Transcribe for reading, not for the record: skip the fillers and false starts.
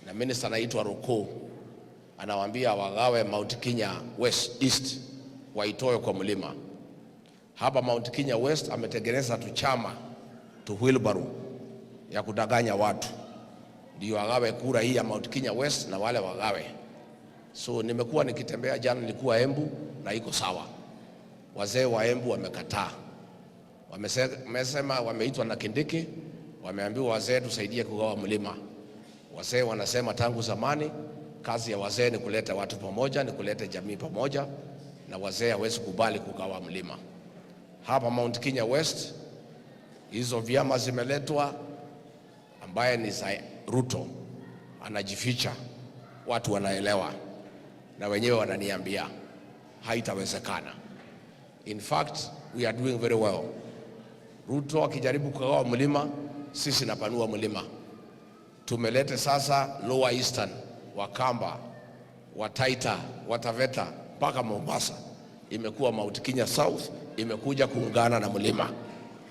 Na minister anaitwa Ruku anawaambia wagawe Mount Kenya West East, waitoe kwa mlima. Hapa Mount Kenya West ametengeneza tu chama tu wheelbarrow ya kudanganya watu, ndio wagawe kura hii ya Mount Kenya West na wale wagawe. So nimekuwa nikitembea, jana nilikuwa Embu na iko sawa. Wazee wa Embu wamekataa, wamesema wameitwa na Kindiki, wameambiwa wazee tusaidie kugawa mlima. Wazee wanasema tangu zamani kazi ya wazee ni kuleta watu pamoja, ni kuleta jamii pamoja, na wazee hawezi kubali kugawa mlima. Hapa Mount Kenya West hizo vyama zimeletwa, ambaye ni za Ruto anajificha, watu wanaelewa na wenyewe wananiambia haitawezekana. In fact, we are doing very well. Ruto akijaribu kugawa mlima, sisi napanua mlima. Tumelete sasa Lower Eastern, Wakamba, Wataita, Wataveta mpaka Mombasa, imekuwa Mount Kenya South, imekuja kuungana na mlima.